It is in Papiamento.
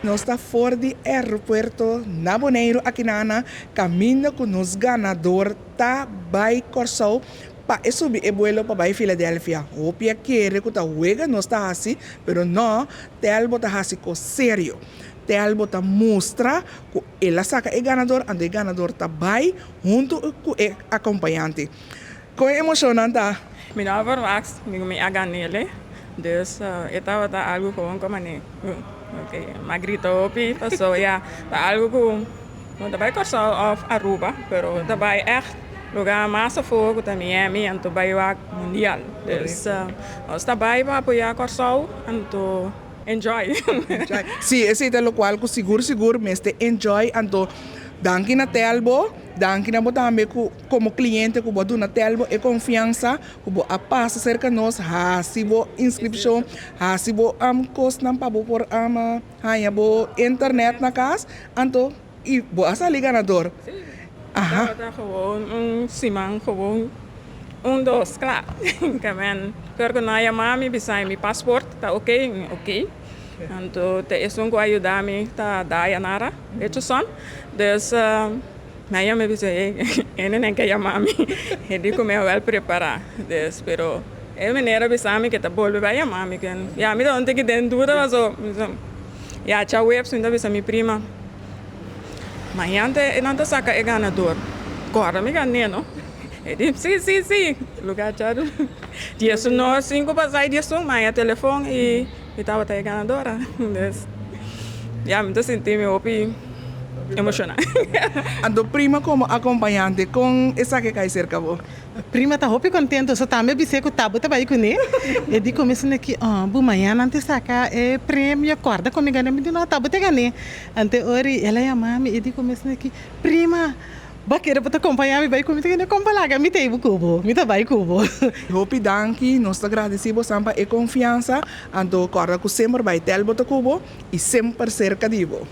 Nos ta for di aeropuerto na Boneiru akinana kaminda ku nos ganador ta bai Kòrsou pa e subi e buelo pa bai Philadelphia. Hopi a kere ku ta wega nos ta hasi, pero no, Telbo ta hasi kos serio. Telbo ta mustra ku el a saka e ganador, anto e ganador ta bai huntu ku e akompañante. Kon e emoshonnan ta? Mi no a verwacht mi ku mi a gan'ele, dus e tabata algu gewoon ku mane ok, mi a grita hopi paso ya ta algu ku no ta bai Kòrsou òf Aruba pero ta bai ègt lugar mas afó ku ta Miami anto bai wak mundial, dus nos ta bai pa apoyá Kòrsou anto enjoy. Sí, esei ta lokual ku sigur sigur mester enjoy anto danki na Telbo, danki na bo tambe ku. Komo kliente ku bo a duna Telbo e konfiansa ku bo a pasa serka nos, hasi bo inskripshon, hasi bo kosnan pa bo por haña bo internet na kas, anto i bo a sali ganador. Sí, tabata gewoon un siman gewoon un dos kla. Kamen tur ku nan a yama mi bisa mi pasport ta oke, mi oke. Anto ta esun ku a yuda mi ta Dayanara Richardson. Dus. Mi a yama e bisa e hende nan ke yama mi e di ku mi a wèl prepará des pero e meneer a bisa mi ke ta bolbe bai yama mi ken ya mi ta un tiki den duda paso mi bisa ya djaweps mi ta bisa mi prima mañan ta nan ta saka e ganador kòrda mi gané no e di si si si luga dja diesuno sinku pasá diesun mi a haña telefon i Mi tabata e ganadora, dus ya mi ta sinti mi hopi emociona. Anto prima como acompañante con esaki a cay cerca bo? Prima ta hopi contento, so tambe bis'é cu tabo ta bay cune. E di cu mi esaki aki, oh bu mañana nan ta saca e premio, corda cu mi gana? Mi di no, tabo ta gané. Anto e ora el a yama mi, e di cu mi esaki aki, prima. Bo kere bo ta kompañá mi bai ku mi? Ta kende kompa laga mi ta ei bo ku bo, mi ta bai ku bo. Hopi danki, nos ta gradisí bosan pa e konfiansa, anto kòrda ku semper bai tèl bo ta ku bo i semper serka di bo.